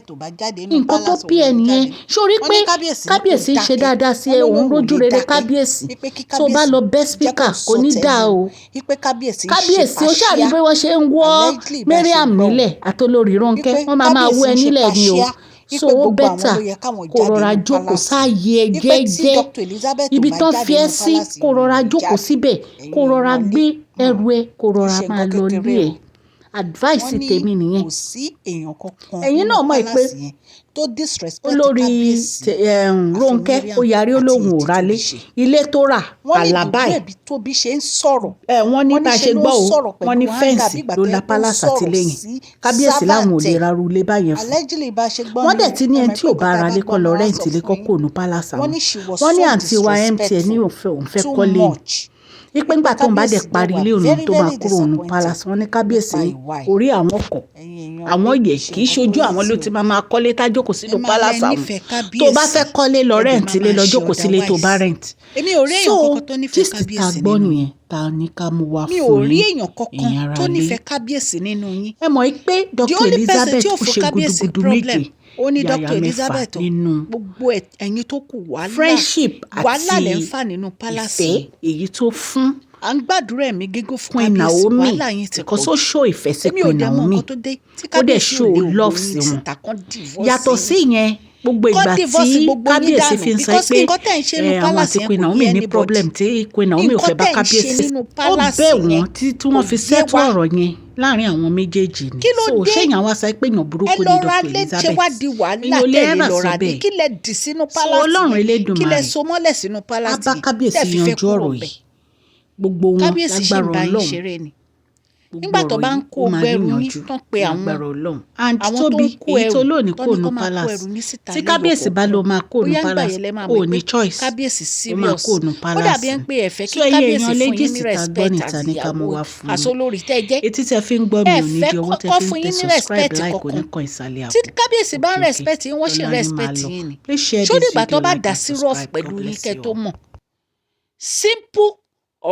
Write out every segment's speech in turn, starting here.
Elizabeth ò bá jáde nínú Nǹkan tó palace, bí òun ẹ ò ní nìyẹn. jáde. Sórí Wọ́n pé ní kábíyèsí ní kó kábíyèsí ń ṣe dákẹ́. dáadáa sí Wọ́n ẹ, ló òun lóun ò rójú lè rere dákẹ́, kábíyèsí. wípé kí Tó bá kábíyèsí lọ bẹ́ jẹ́ kó speaker, kò sọ ní dáa tẹnu, o. wípé kábíyèsí ń ṣe Kábíyèsí, ó ṣáà rí partial, bí wọ́n ṣe ń wọ́ allegedly bá ṣe Mariam gbọ́ o, nílẹ̀ àtolórí Rónkẹ́, wípé wọ́n máa máa wọ́ kábíyèsí ẹ ń ṣe nílẹ̀ ni o. partial, So wípé ó gbogbo àwọn better ló yẹ káwọn kó jáde rọra nínú jókòó palace, sáàyè ẹ wípé tí jẹ́ẹ́jẹ́. Dr. Elizabeth ò Ibi bá tán jáde fi ẹ́ nínú sí, palace, kó òun ò rọra ní jókòó jáde. síbẹ̀, Ẹ̀yin kó rọra èèyàn lé, gbé ẹrù ẹ, kó kì í rọra ṣe máa nǹkan lọ kékeré ilé o. ẹ. Advice Wọ́n ní tèmi nìyẹn. kò sí èèyàn kankan Ẹ̀yin nínú náà mọ̀ pé palace yẹn tó disrespect olórí kábíyèsí àfi Rónkẹ́ ó Mariam yarí ó àti lóun ò èyí tí ralé. Tóbi ṣe. Ilé tó rà Wọ́n ní àlàbá the ẹ̀ way bí Tóbi ṣe ń sọ̀rọ̀, ẹ wọ́n ní wọ́n ní bá a ṣe ṣe ló gbọ́ ń o, sọ̀rọ̀ wọ́n ní pẹ̀lú anger fence bí ìgbà ló tó la yẹ kó ń palace àti sọ̀rọ̀ ilé yẹn. sí Kábíyèsí láwọn ò servant lè ẹ̀. ra irú ilé báyẹn fún. Allegedly bá a ṣe gbọ́ Wọ́n ni dẹ̀ o, ti ní ẹ ẹni mọ̀ tí pé ò nǹkan bá tá a ra bá ilé gbọ́ kó lọ ni wọ́n á rent sọ ilé fún kó yín. kúrò ní palace Wọ́n àwọn. ní she was Wọ́n ní so àǹtí wa MTN ní disrespectful, òun fẹ́ too kọ́lé ni. much. Wípé Wípé ńgbà tóun bá dẹ̀ kábíyèsí dẹ̀ parí wà ilé òun very tó máa very kúrò nínú disappointed palace. Wọ́n ní kábíyèsí nípa ní ìwà ẹ̀. orí àwọn kọ̀. Ẹ̀yin èèyàn Àwọn ilé yẹ kì í ṣe kì í nǹkan ṣojú tó àwọn ló easy o. ti máa máa kọ́lé tá jókòó Ẹ sínú máa lẹ palace àwọn. nífẹ̀ẹ́ Tó bá kábíyèsí, fẹ́ kọ́lé lọ ẹ dẹ̀ rent máa ilé máa lọ ṣe jókòó sílé tó bá otherwise. rent. Èmi ò rí So èèyàn kankan tó nífẹ̀ẹ́ gist tá a kábíyèsí gbọ́ nínú yín. nìyẹn tá a ní ká mú wá Mi ò fún rí yín èèyàn kankan ẹ̀yin ará tó ilé. nífẹ̀ẹ́ kábíyèsí nínú yín. Ẹ mọ̀ pé The Dr. only person Elizabeth tí ò ó fún ṣe kábíyèsí gudugudu problem méje ó ní yàyà Dr. mẹ́fà Elizabeth o. nínú Gbogbo ẹ̀yin tó kù wàhálà, friendship wàhálà àti lẹ̀ ń fà nínú palace ìfẹ́ yẹn. èyí tó fún À ń gbàdúrà ẹ̀mí gígùn fún Queen kábíyèsí, Naomi, wàhálà yín ti because pọ̀ ó jù. show ìfẹ́ sí Èmi ò Queen dẹ̀ mọ Naomi, nǹkan tó dé tí ó dẹ̀ kábíyèsí ò show lé ògo love yín sí wọn. síta kán divorce Yàtọ̀ yín. sí ìyẹn, gbogbo Kán ìgbà tí divorce gbogbo yín kábíyèsí dànù fi ń sọ because pé nǹkan tẹ̀ ń ṣe nínú àwọn palace àti yẹn Queen kò Naomi yé ní anybody. problem tí Queen Naomi ò Nǹkan fẹ́ bá tẹ̀ ń ṣe kábíyèsí, nínú ó palace bẹ̀ yẹn wọ́n títí tí kò wọ́n fi yé settle wa. ọ̀rọ̀ yẹn láàrin àwọn méjèèjì ni. Kí ló So dé? ṣé èèyàn wá sọ pé èèyàn Ẹ burúkú lọ ni ra Dr. lé ṣe wá Elizabeth? di wàhálà Èèyàn ò lè tẹ́ lè ever lọ sọ ra lé. bẹ́ẹ̀. Kí lẹ dì sínú So palace Ọlọ́run yẹn? Kí lẹ Elédùmarè so mọ́lẹ̀ sínú á palace bá yẹn kábíyèsí tẹ́ fi fẹ́ yanjú kúrò ọ̀rọ̀ ńbẹ̀? yìí. Gbogbo wọn Kábíyèsí ṣì ń lágbára bá yín Ọlọ́run. ṣeré ni. Gbogbo Nígbà tó ọ̀rọ̀ bá ń yìí kó ó máa gbogbo ẹrù yín níyanjú tán pé àwọn lágbára Ọlọ́run. And àwọn tó ń Tóbi kó èyí tó ẹrù lóòní tán kúrò ní ní kán máa kó palace. ẹrù yín síta Tí lẹ́yọ kábíyèsí bá kọ̀ọ̀kan. lọ máa kúrò ní Bóyá ńgbà palace, yẹn lẹ máa ó mọ̀ ní pé choice. kábíyèsí Ó máa serious. kúrò ní Ó dàbí palace ẹni ni. pé ẹ fẹ́ So kí ẹ̀yin kábíyèsí èèyàn lé fún yín gist ní tá a gbọ́ respect níta as ní ká mú ìyàwó wá fún yín. àsolórí tẹ́ ẹ jẹ́. Etí tẹ fi ń gbọ́ mi Ẹ ò ní fẹ́ di ọwọ́ tẹ kán fi ń fún tẹ yín ní subscribe, respect like kankan. oníkan ìsàlẹ̀ Tí àpò. kábíyèsí bá ń Òkè òkè respect yín, wọ́n sì ń lọ́lá yín máa respect lọ. yín ni. Please share Ṣó this dìgbà tó video, bá like dà and sí rough subscribe. God pẹ̀lú yín bless kẹ́ you tó all. mọ̀? Simple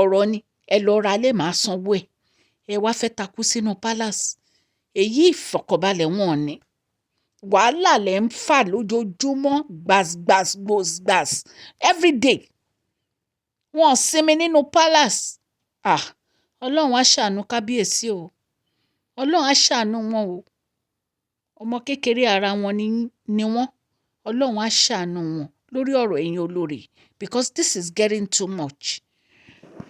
ọ̀rọ̀ ni. Ẹ lọ ra lé màá sanwó ẹ̀. Ẹ wá fẹ́ takú sínú palace. Èyí ìfọ̀kànbalẹ̀ wọn ò ní. Wàhálà lẹ̀ ń fà lójoojúmọ́ gbas gbas gbos gbas everyday. Wọn ò sinmi nínú palace. Ah! Ọlọ́run á ṣàánú kábíyèsí o. Ọlọ́run á ṣàánú wọn o. Ọmọ kékeré ara wọn ni wọ́n. Ọlọ́run á ṣàánú wọn lórí ọ̀rọ̀ ẹ̀yin olórí because this is getting too much.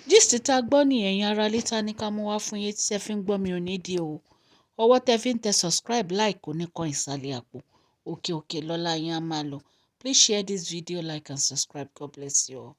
Gist tá a gbọ́ nìyẹn, ẹ̀yin ará ilé tá ní ká mú wá fún yín tí ẹ fi ń gbọ́ mi ò ní di o. Ọwọ́ tẹ fi ń tẹ subscribe, like kò ní kan ìsàlẹ̀ àpò. Òkè òkè lọ́lá yín á máa lọ. Please share this video, like and subscribe. God bless you all.